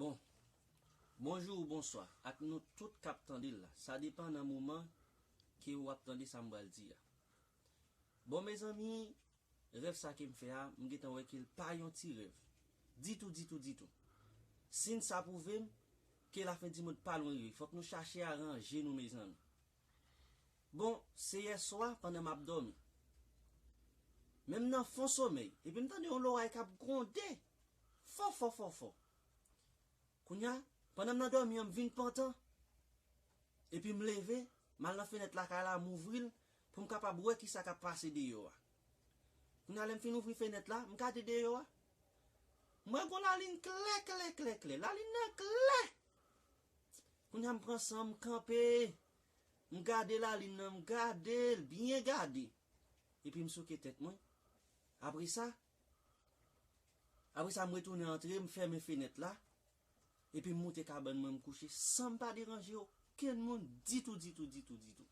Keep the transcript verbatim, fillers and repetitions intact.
Bon, bonjou ou bonswa ak nou tout k ap tande l la. Sa depann nan moman ke w ap tande sa m pral di a. Bon, mezanmi, rèv sa ke m fè a, m gentan wè ke l pa yon ti rèv. Ditou, ditou, ditou. Siy sa pwouve m ke lafen di mond pa lwen rive. Fòk nou chache aranje nou, mezanmi. Bon, se yè swa pandan m ap dòmi. Men m nan fon somèy, epi m tande yon loray k ap gwonde fò, fò, fò, fò. Kounye a, pandan m nan dòmi an, m vin pantan. Epi m leve, m al nan fenèt lakay la, m ouvri l pou m kapab wè kisa k ap pase deyò a. Kounye a, lè m fin ouvri fenèt la, m gade deyò a. M wè gon lalin klè, klè, klè, klè. Lalin nan klè! Kounye a, m pran san m, m kanpe. M gade lalin nan, m gade l, byen gade. Epi m souke tèt mwen. Apre sa, apre sa, m retounen antre, m fèmen fenèt la. Epi m moute kabann mwen, m kouche san m pa deranje okenn moun ditou, ditou, ditou, ditou.